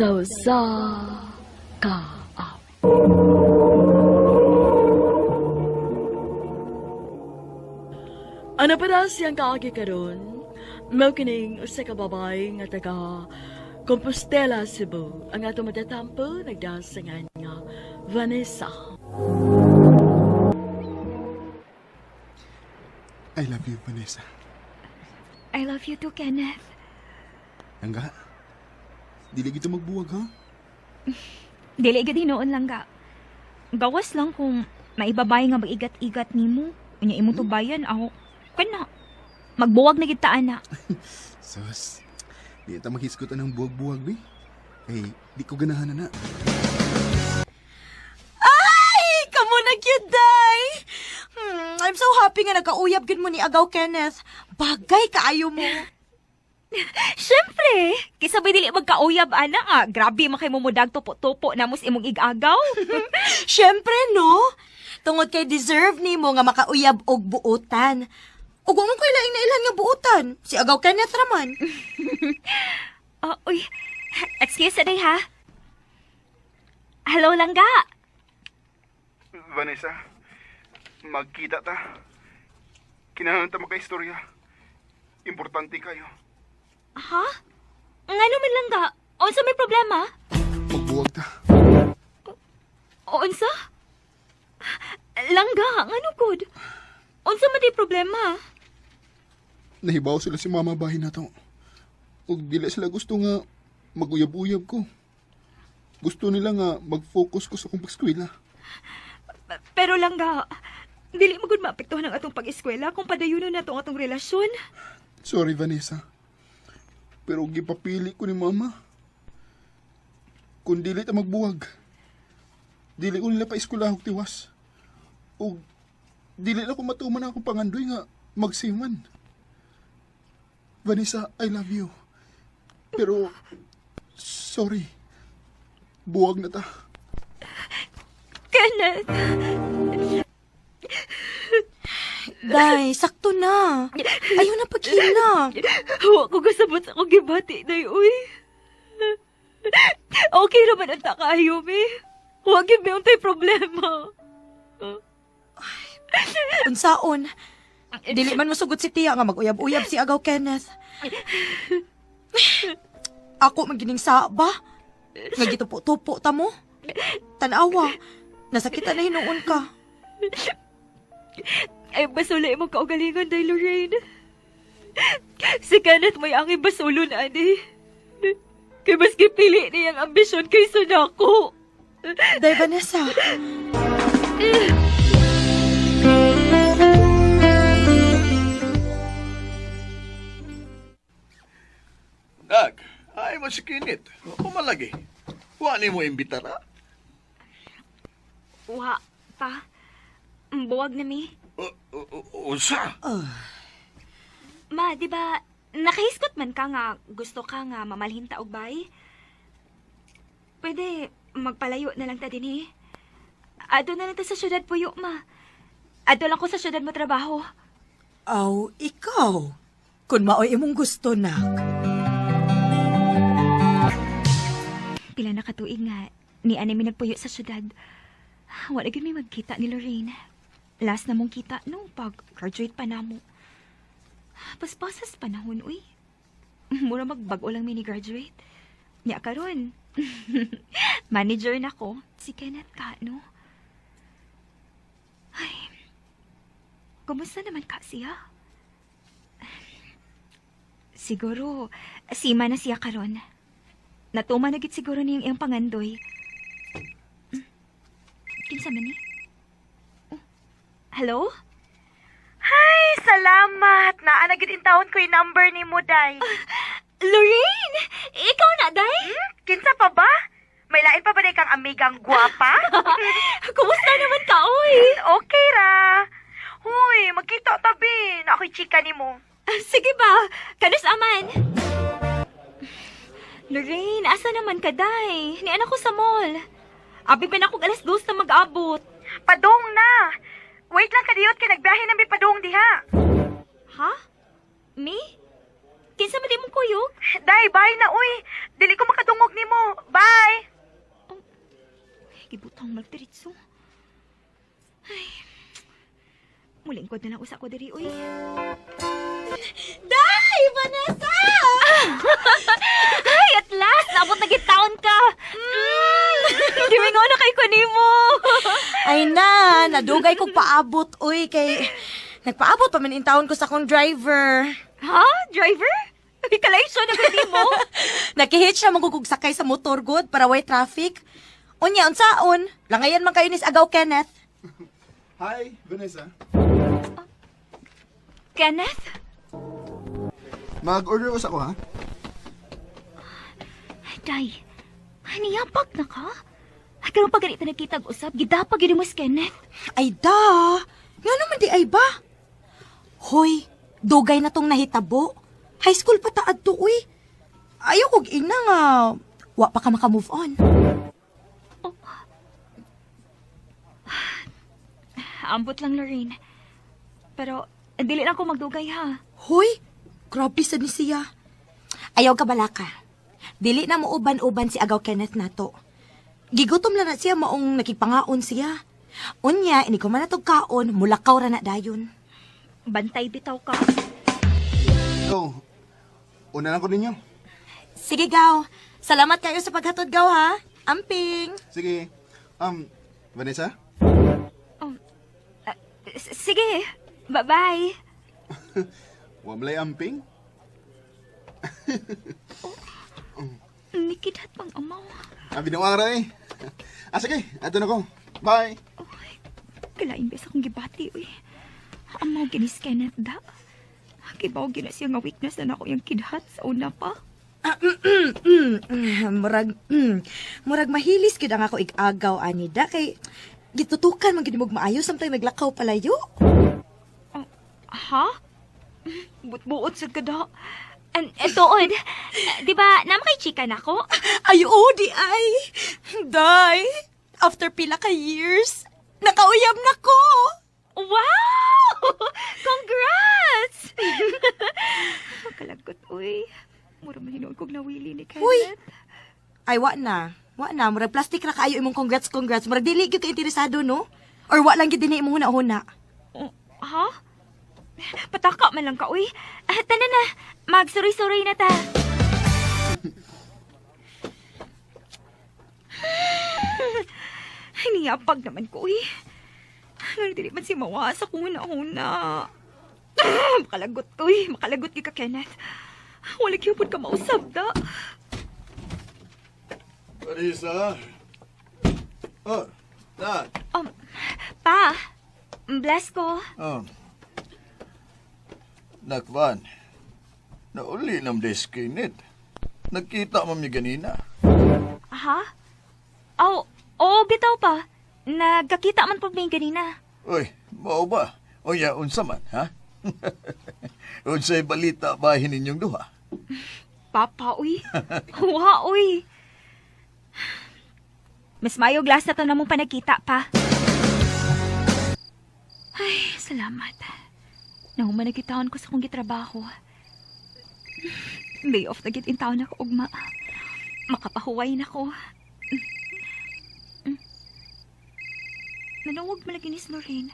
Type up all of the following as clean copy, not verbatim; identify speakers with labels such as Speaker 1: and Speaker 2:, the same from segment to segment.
Speaker 1: Sa usa ka awit. Ano pa na siyang kaagi karon? Mao kining usa ka babae nga taga Compostela, Cebu. Ang ato matatampo nagdasangan nga Vanessa.
Speaker 2: I love you, Vanessa.
Speaker 3: I love you too, Kenneth.
Speaker 2: Langga, dili gito magbuwag, ha?
Speaker 3: Dili gid hinuon lang ga. Gawas lang kung maibabay nga mag-igat-igat nimo. Unya imong tubayan ako. Kana. Magbuwag na gid ta ana.
Speaker 2: Sus, di ta maghisgot ng buwag-buwag, bi. Eh, di ko ganahan na na.
Speaker 4: Ay, kamo na gyud day. I'm so happy nga nagkauyab gyud mo ni Agaw Kenneth. Bagay kaayo mo.
Speaker 3: Syempre, kaysa ba dili magkauyab ana ah. Grabe man kay mumudag tupo-tupo na mos imong igagaw.
Speaker 4: Syempre no. Tungod kay deserve nimo nga makauyab og buotan. Ug wa man koy laing nailan nga buotan. Si Agaw Kenneth raman.
Speaker 3: Oh, uy. Excuse day ha. Hello langga.
Speaker 2: Vanessa, magkita ta. Kinahanglan ta makaistorya. Importante kayo.
Speaker 3: Ha? Ngano man langga? Unsa may problema?
Speaker 2: Magbuwag ta.
Speaker 3: O unsa? Langga, ngano gud? Unsa man di problema?
Speaker 2: Nahibaw sila si mama bahin na to. Ug dili sila gusto nga maguyab-uyab ko. Gusto nila nga mag-focus ko sa akong pag-eskwela.
Speaker 3: Pero langga, dili mo gud maapektuhan ang atong pag-eskwela kung padayunon nato ang atong relasyon.
Speaker 2: Sorry, Vanessa. Pero gipapili ko ni mama. Kung dili ta magbuwag, dili ko nila pa eskwela og tiwas. Ug dili na ko matuman ang akong pangandoy nga magsiman. Vanessa, I love you. Pero, sorry. Buwag na ta.
Speaker 3: Kenneth!
Speaker 4: Day, sakto na. Ayaw na paghilak.
Speaker 3: Wa ko kasabot sa akong gibati, day, uy. Okay naman ang takayo, mi. Wa gyud may untay problema.
Speaker 4: Unsaon? Dili man masugot si Tia nga mag-uyab-uyab si Agaw Kenneth. Ako man gining saba. Nga gitupo-tupo ta mo. Tanawa, nasakitan na hinuon ka.
Speaker 3: Ay, basula imong kaugalingon, day, Lorraine. Si Kenneth may angin basulon, ani. Kay mas gipili niyang ambisyon kaysa nako.
Speaker 4: Day Vanessa.
Speaker 5: Dag, ay mo si Kinit. Pumalagi. Wa ni mo imbitara.
Speaker 3: Wa, pa. Buwag na mi.
Speaker 5: Unsa?
Speaker 3: Ma, di ba, nakahiskot man ka nga gusto ka nga mamalhin ta og bay? Pwede magpalayo na lang ta dinhi. Adto na lang ta sa syudad puyo, ma. Adto lang ko sa syudad mo trabaho.
Speaker 4: Aw, ikaw. Kun maoy imong gusto, nak.
Speaker 3: Pila na katuig nga ni ani mi nagpuyo sa syudad. Wala gyud mi magkita ni Lorraine. Last na mong kita no pag graduate pa namo. Paspasas panahon uy. Mura magbag-o lang mi ni graduate. Nya karon. Manager na ko si Kenneth ka no. Ay. Kumusta naman ka siya? Siguro sima na siya karon. Natuma na gid siguro niyang iyang pangandoy. Kinsa man ni? Oh. Hello?
Speaker 4: Ay, salamat. Naa na gid intawon ko yung number ni mo, Day.
Speaker 3: Lorraine! Ikaw na, Day?
Speaker 4: Kinsa pa ba? May lain pa ba day kang amigang gwapa?
Speaker 3: Kumusta naman ka, oy?
Speaker 4: Okay ra. Huy, magkita tabi. Na ako'y chika ni mo.
Speaker 3: Sige ba? Kanus aman? Lorraine, asa naman ka, Day? Nian ako sa mall. Abi pa na akong 2:00 na mag-abot.
Speaker 4: Padong na. Wait lang kadiyot kay nagbiyahe na mi padong diha.
Speaker 3: Ha? Me? Kinsa man di mong kuyog?
Speaker 4: Day, bye na uy. Dili ko makadungog nimo. Bye.
Speaker 3: Gibutang magdiretso. Ay. Mulingkod na lang usa ko diri, uy.
Speaker 4: Day, Vanessa!
Speaker 3: Ay, at last! Naabot na gid taon ka! Mm. Gimingo na kay ko nimo.
Speaker 4: Ay na, nadugay kog paabot, uy, kay nagpaabot pa man intawon ko sa akong driver.
Speaker 3: Ha? Driver? Ay, kalay siya na gud nimo.
Speaker 4: Nakihit siya magugug sakay sa motor god para way traffic. Unya, unsaon? Langayan man kayo ni Agaw Kenneth.
Speaker 2: Hi, Vanessa.
Speaker 3: Kenneth?
Speaker 2: Mag-order usa ko, ha?
Speaker 3: Day, haniyapag na ka? Ay, karon pa ganito nagkitag usab, gidapag yun mo si Kenneth.
Speaker 4: Ay da, nga naman di ay ba? Hoy, dugay na tong nahitabo. High school pa taad to, uy. Ayaw kog ina nga, wa pa ka maka-move on.
Speaker 3: Ambot lang, Lorraine. Pero, dili lang ko magdugay, ha?
Speaker 4: Hoy, grabe sa ni siya. Ayaw ka balaka. Dili na mo uban-uban si Agaw Kenneth nato. Gigutom lang na siya maong nakigpangaon siya. Unya, ini ko man natog kaon, mulakaw ra na dayon.
Speaker 3: Bantay bitaw ka.
Speaker 2: So, una lang ko ninyo.
Speaker 4: Sige, Gaw. Salamat kayo sa paghatod, Gaw, ha? Amping!
Speaker 2: Sige. Vanessa?
Speaker 3: Sige, bye-bye.
Speaker 2: Wa malay amping?
Speaker 3: Nikidat pang amaw.
Speaker 2: Ah, binuang ra eh. Ah, sige. Ato na ko. Bye.
Speaker 3: Oy, kalain bes akong gibati, uy. Amaw ginis Kenneth da. Kibaw gina siya nga weakness na nako yung kidhat sa una pa.
Speaker 4: Murag, murag mahilis gyud ang ako igagaw ani da kay gitutukan man gyud mo maayo samtang naglakaw palayo.
Speaker 3: Ha? Butbuot sa kada. An tuod. Di ba, naman kay chika na ko?
Speaker 4: Ay, oo, di ay. Day, after pila ka years, nakauyab na ko.
Speaker 3: Wow! Congrats! Kalagot, uy. Mura man hinuon kog nawili ni Kenneth.
Speaker 4: Uy! Ay, wa na. Wa na. Murag plastic ra kaayo imong congrats, congrats. Murag dili gyud ka interesado, no? Or wa lang gyud dinhi imong huna-huna.
Speaker 3: Oh, ha? Pataka man lang ka, uy. Ah, tana na. Magsuroy-suroy na ta. Ay, niyapag naman ko, uy. Ano, dili man si Mawa sa kung una-una. Ah, makalagot, uy. Makalagot gyud ka, Kenneth. Wala gyud ka mausab, da.
Speaker 5: Vanessa? Oh, Nak.
Speaker 3: Pa, bless ko.
Speaker 5: Oh. Nak Van, nauli ng desk Kenneth. Nagkita mo mi ganina.
Speaker 3: Ha? Oh, oo, bitaw pa. Nagkakita man po may ganina.
Speaker 5: Uy, mao ba? Unya, unsa man, ha? Unsay balita bahin ninyong duha?
Speaker 3: Papa, uy. Wa, uy. Mas mayo glass na to na mong panagkita pa. Ay, salamat. Nahuman nagkitaon ko sa kong gitrabaho. Day off na gid in taon ako ugma. Makapahuway na ko. Nanawag malagi ni Lorraine.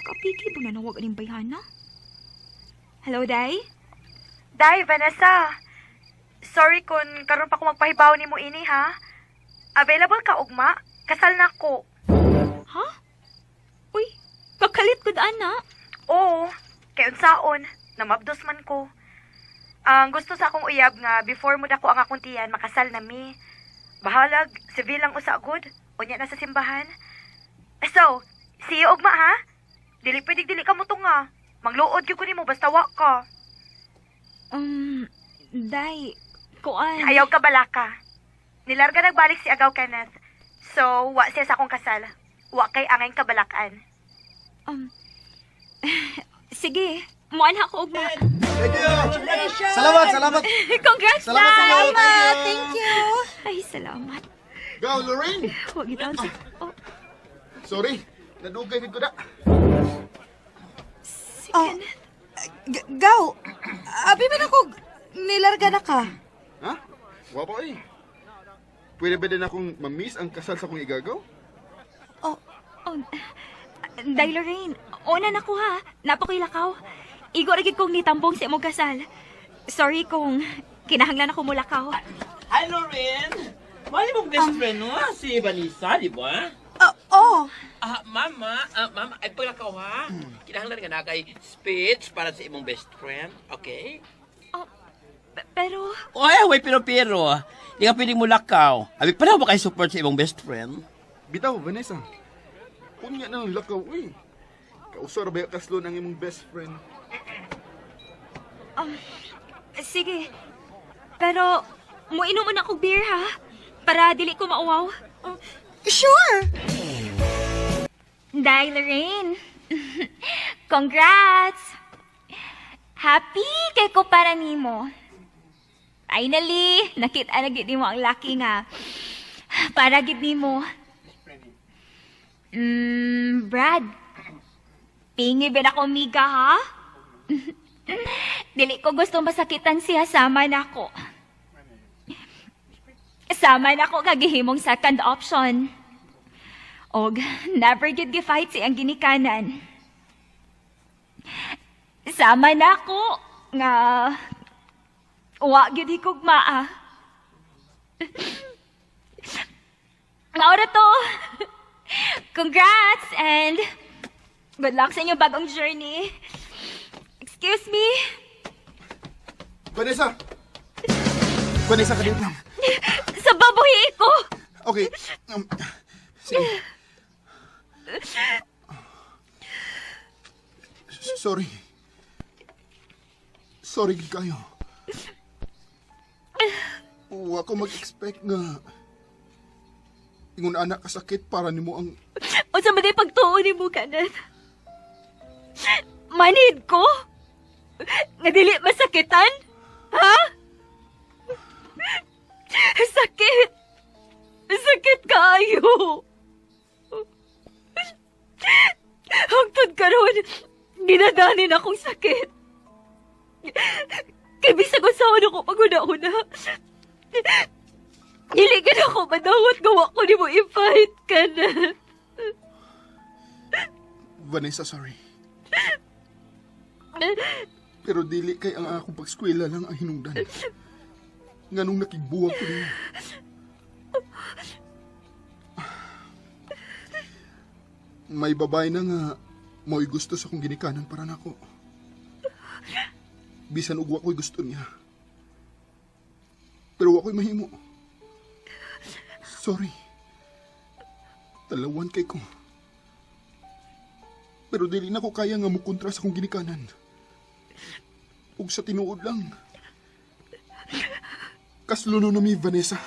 Speaker 3: Kapiki ba nanawag aning bayhana? Hello, Day?
Speaker 6: Day, Vanessa. Sorry kung karon pa ko magpahibaw nimo ini ha. Available ka ugma? Kasal na ko.
Speaker 3: Ha? Uy, kakalit ko daan na.
Speaker 6: Oo, kay unsaon, namabdos man ko. Ang gusto sa akong uyab nga before mo dako ang akong tiyan makasal na mi. Bahalag, civil lang usa gud. Unya na sa simbahan. So, see you ugma ha. Dili pwedeng dili ka mo tunga. Mangluod gyud ko nimo basta wa ka.
Speaker 3: Day, kuan.
Speaker 6: Ayaw ka balaka. Nilarga nagbalik si Agaw Kenneth. So, wa siya sa akong kasal. Wa kay angay kabalakan.
Speaker 3: Sige, muan ako ugma.
Speaker 2: Thank you. Salamat, salamat.
Speaker 3: Congrats,
Speaker 2: Salamat,
Speaker 3: Day!
Speaker 2: salamat.
Speaker 4: Thank you.
Speaker 3: Ay, salamat.
Speaker 2: Go, Lorraine.
Speaker 3: Huwag itaon sa... Oh,
Speaker 2: Sorry. Nadugay gid ko da.
Speaker 3: si
Speaker 4: Oh.
Speaker 3: Kenneth.
Speaker 4: Gaw, abi man ako, nilarga na ka.
Speaker 2: Ha? Wa pa eh. Pwede ba din akong ma-miss ang kasal sa akong igagaw?
Speaker 4: Oh,
Speaker 3: Oh, Day Lorraine, una na ko ha. Napakoy lakaw. Igo ra gid kong nitambong sa imong kasal. Sorry kung kinahanglan ako mulakaw.
Speaker 7: Hi, Lorraine! Mahal mong best friend, no? Si Vanessa, di ba?
Speaker 4: oh, oh.
Speaker 7: Ah, mama, mama, ay paglakaw ha. Kinahanglan nga na kay speech para sa imong best friend, okay?
Speaker 3: Oh, pero
Speaker 7: Oy, way pero pero. Di ka pwedeng mulakaw. Abi pa ba kay support sa imong best friend?
Speaker 2: Bitaw, Vanessa. Unya na ang lakaw, uy. Kausar ba kaslon ang imong best friend?
Speaker 3: Sige. Pero muinom na akong beer ha. Para dili ko mauwaw.
Speaker 4: Sure.
Speaker 3: Day Lorraine. Congrats! Happy kay ko para nimo. Finally, nakita na gid nimo ang laki nga. Para gid nimo. Brad. Pingi ba na ko miga ha? Dili ko gusto masakitan siya sama nako. Sama nako kagihimong second option. Og never gid gi-fight si ang ginikanan. Sama nako nga wa gyud hikugmaa. Mao ra to. Congrats and good luck sa inyong bagong journey. Excuse me.
Speaker 2: Vanessa! Vanessa, kadiyot lang.
Speaker 3: Sa babuhi ko.
Speaker 2: Okay. Sige. Sorry. Sorry gid kayo. Wa ko mag-expect nga ingon anak kasakit para nimo ang
Speaker 3: Unsa man day pagtuo nimo, Kenneth? Manid ko? Nga dili masakitan? Ha? Sakit! Sakit kaayo! Hangtod karon, ginadanin akong sakit. Kay bisag unsaon ako paghuna-huna. Dili ka na ako madawat gawa ko nimo i-fight, Kenneth.
Speaker 2: Vanessa, sorry. Pero dili kay ang akong pagskwela lang ang hinungdan. Nganong nakigbuwag ko niya. May babae na nga mao'y gusto sa akong ginikanan para nako. Bisan og wa ko'y gusto niya. Pero wa ko'y mahimo. Sorry. Talawan kay ko. Pero dili na ko kaya nga mukontra sa akong ginikanan. Ug sa tinuod lang. Kasluno na mi, Vanessa.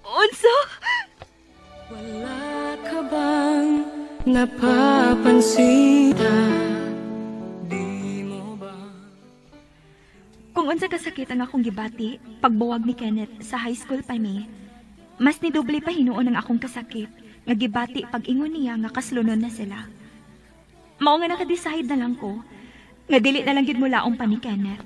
Speaker 3: Unsa?
Speaker 8: Wala ka bang napapansin? Di mo ba?
Speaker 3: Kung unsa kasakit ang akong gibati, pagbuwag ni Kenneth sa high school pa mi, mas nidoble pa hinuon ang akong kasakit nga gibati pag ingon niya nga kaslunon na sila. Mao nga naka-decide na lang ko nga dili na lang gid mulaong pa ni Kenneth.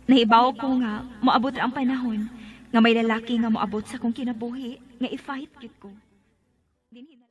Speaker 3: Nahibaw ko nga moabot ra ang panahon nga may lalaki nga moabot sa akong kinabuhi nga i-fight gid ko. Dinhi na-